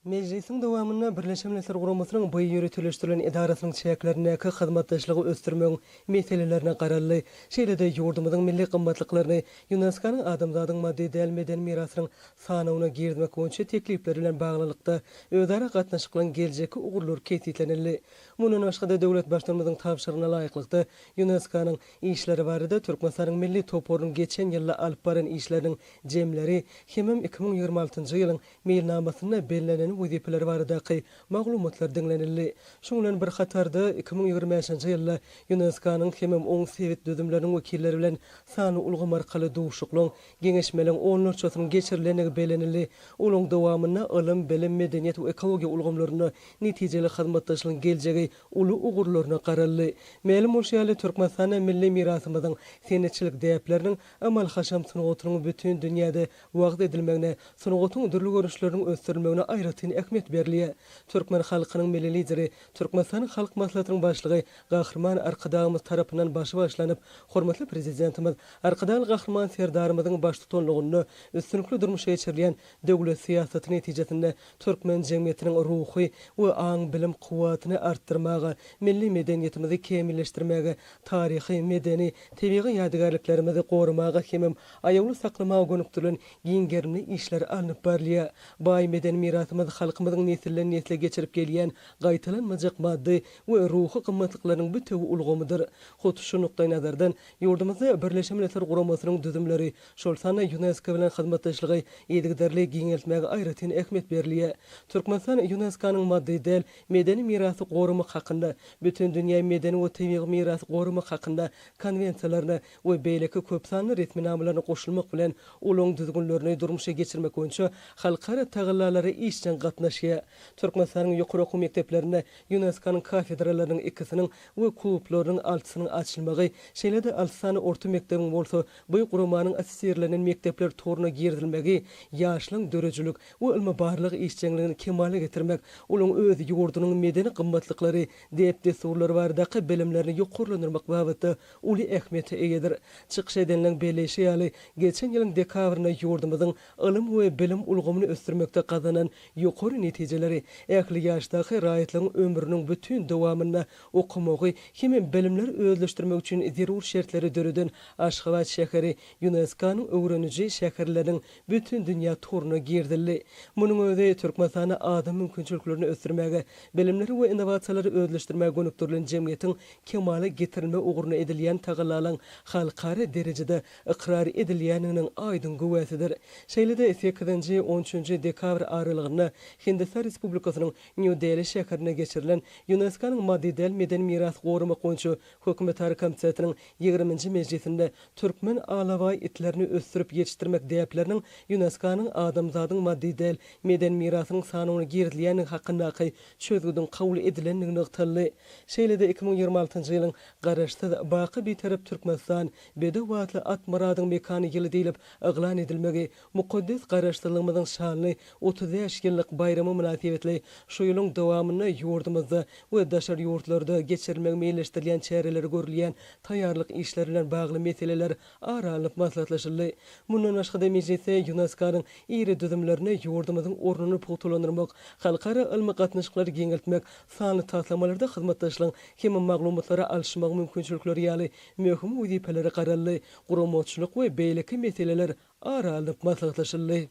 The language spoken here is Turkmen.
Mejlisiň dowamynda Birleşen Milletler Guramasynyň bu ýöriteleşdirilen edarasynyň çäklerindäki hyzmatdaşlygy ösdürmegiň meselelerine garaldy. Şeýle-de ýurdumyzyň milli gymmatlyklaryny ÝUNESKO-nyň Adamzadyň maddy däl medeni mirasynyň sanawyna girizmek boýunça teklipleri bilen baglylykda, özara gatnaşyklaryň geljekki ugurlary kesgitlenildi. Mundan başga-da, döwlet Baştutanymyzyň tabşyrygyna laýyklykda, ÝUNESKO-nyň işleri barada Türkmenistanyň milli toparynyň geçen ýylda alyp baran işleriniň jemleri hemem 2026-njy ýylyň Meýilnamasynda bellenen wezipeler baradaky maglumatlar diňlenildi. Şunuň bilen bir hatarda, 2025-nji ýylda ÝUNESKO-nyň hemem oň sebit düzümleriniň wekilleri bilen sanly ulgam arkaly duşuşyklaryň, geňeşmeleriň onlarçasynyň geçirilendigi bellenildi. Olaryň dowamynda ylym, bilim, medeniýet we ekologiýa ulgamlarynda netijeli hyzmatdaşlygyň geljegi uly ugurlaryna garaldy. Mälim bolşy ýaly, Türkmenistanda milli mirasymyzyň, senetçilik däpleriniň, amaly-haşam sungatynyň bütin dünýäde wagyz edilmegine, sungatyň dürli görnüşleriniň ösdürilmegine aýratyn ähmiýet berilýär. Türkmen halkynyň Milli Lideri, Türkmenistanyň Halk Maslahatynyň Başlygy Gahryman Arkadagymyz tarapyndan başy başlanyp, hormatly Prezidentimiz Arkadagly Gahryman Serdarymyzyň baştutanlygynda üstünlikli durmuşa geçirilýän döwlet syýasaty netijesinde türkmen jemgyýetiniň ruhy we aň-bilim kuwwatyny artdyrmaga, milli medeniýetimizi kämilleşdirmäge, taryhy, medeni, tebigy ýadygärliklerimizi goramaga hemem aýawly saklamaga gönükdirilen giň gerimli işler alnyp barylýar. Baý medeni mirasymyz halkymyzyň nesilden-nesle geçirip gelýän gaýtalanmajak maddy we ruhy gymmatlyklarynyň bitewi ulgamydyr. Hut şu nukdaýnazardan, ýurdumyzda Birleşen Milletler Guramasynyň düzümleri, şol sanda Ýunesko bilen hyzmatdaşlygy yzygiderli giňeltmäge aýratyn ähmiýet berilýär. Türkmenistan Ýunesko-nyň maddy däl medeni mirasy goramak hakynda, Bütindünýä medeni we tebigy mirasy goramak hakynda Konwensiýalaryna we beýleki köp sanly resminamalaryna goşulmak bilen, olaryň düzgünlerini durmuşa geçirmek boýunça halkara tagallalara işjeň gatnaşýar. Türkmenistanyň ýokary okuw mekdeplerinde Ýunesko-nyň kafedralarynyň ikisiniň we klublarynyň altysynyň açylmagy, şeýle-de alty sany orta mekdebiň bolsa bu guramanyň assosirlenen mekdepler toruna girizilmegi ýaşlaryň döredijilik we ylmy-barlag işjeňligini kemala getirmek, olaryň öz ýurdunyň medeni gymmatlyklary, däp-dessurlary baradaky bilimlerini ýokarlandyrmak babatda uly ähmiýete eýedir. Çykyş edenleň belleýşi ýaly, geçen ýylyň dekabrynda ýurdumyzyň ylym we bilim ulgamyny ösdürmekde gazanan ýokary netijeleri ähli ýaşdaky raýatlaryň ömrüniň bütin dowamynda okamagy hemem bilimleri özleşdirmek üçin zerur şertleri döreden Aşgabat şäheri ÝUNESKO-nyň öwreniji şäherleriniň bütindünýä toruna girizildi. Munuň özi Türkmenistanda adam mümkinçiliklerini ösdürmäge, bilimleri we innowasiýalary özleşdirmäge gönükdirilen jemgyýetiň kemala getirilmegi ugrunda edilýän tagallalaryň halkara derejede ykrar edilýändiginiň aýdyň güwäsidir. Şeýle-de sekizinji, on üçünji dekabr aralygynda Hindistan Respublikasynyň Nýu-Deli şäherinde geçirilen ÝUNESKO-nyň maddy däl medeni mirasy goramak boýunça Hökümetara komitetiniň ýigriminji mejlisinde türkmen alabaý itlerini ösdürip ýetişdirmek däpleriniň ÝUNESKO-nyň Adamzadyň maddy däl medeni mirasynyň sanawyna girizilýändigi hakyndaky çözgüdiň kabul edilendigi nygtaldy. Şeýle-de 2026-njy ýylyň Garaşsyz, baky Bitarap Türkmenistan, bedew atly at myradyň mekany ýyly diýlip yglan edilmegi mukaddes Garaşsyzlygymyzyň şanly 35 ýyllyk baýramy mynasybetli şu ýylyň dowamynda ýurdumyzda we daşary ýurtlarda geçirilmegi meýilleşdirilýän çärelere görülýän taýýarlyk işleri bilen bagly meseleler ara alnyp maslahatlaşyldy. Mundan başga-da mejlisde ÝUNESKO-nyň iri düzümlerinde ýurdumyzyň ornuny pugtalandyrmak, halkara ylmy gatnaşyklary giňeltmek, sanly taslamalarda hyzmatdaşlygyň hem maglumatlary alyşmagyň mümkinçilikleri ýaly möhüm wezipelere garaldy, guramaçylyk we beýleki meseleler ara alnyp maslahatlaşyldy.